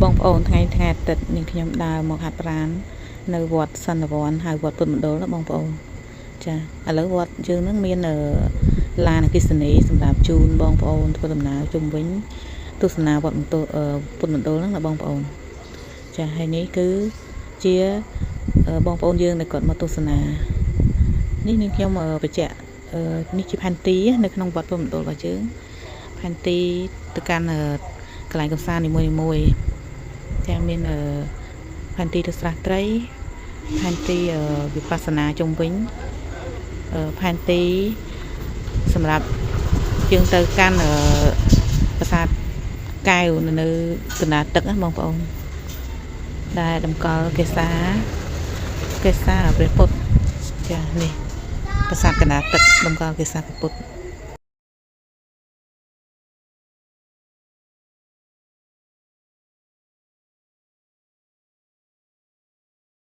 បងប្អូនថ្ងៃថ្ងៃអាទិត្យនេះខ្ញុំដើរមកហាត់ប្រាណនៅវត្តសន្និវ័នហៅវត្តពុទ្ធមណ្ឌលណាបងប្អូនចាឥឡូវវត្តយើងនឹងមានឡានអគ្គិសនីសម្រាប់ជូនបងប្អូនធ្វើដំណើរជុំវិញទស្សនាវត្តមណ្ឌលពុទ្ធមណ្ឌលហ្នឹងណាបងប្អូនចាហើយនេះគឺជាបងប្អូនយើងដែលគាត់មកទស្សនានេះនឹងខ្ញុំបញ្ជាក់នេះជាផែនទីនៅក្នុងវត្តពុទ្ធមណ្ឌលរបស់យើងផែនទីទៅកាន់កន្លែងកំសាន្តនីមួយៗ ទាំងមានផែនទីទៅស្រះត្រីផែនទីវិបស្សនាជុំវិញផែនទីសម្រាប់យើងទៅកាន់ប្រាសាទកែវនៅកណ្ដាលទឹកណាបងប្អូនដែលតម្កល់កេសាកេសាព្រះពុទ្ធចានេះប្រាសាទកណ្ដាលទឹកតម្កល់កេសាព្រះពុទ្ធ។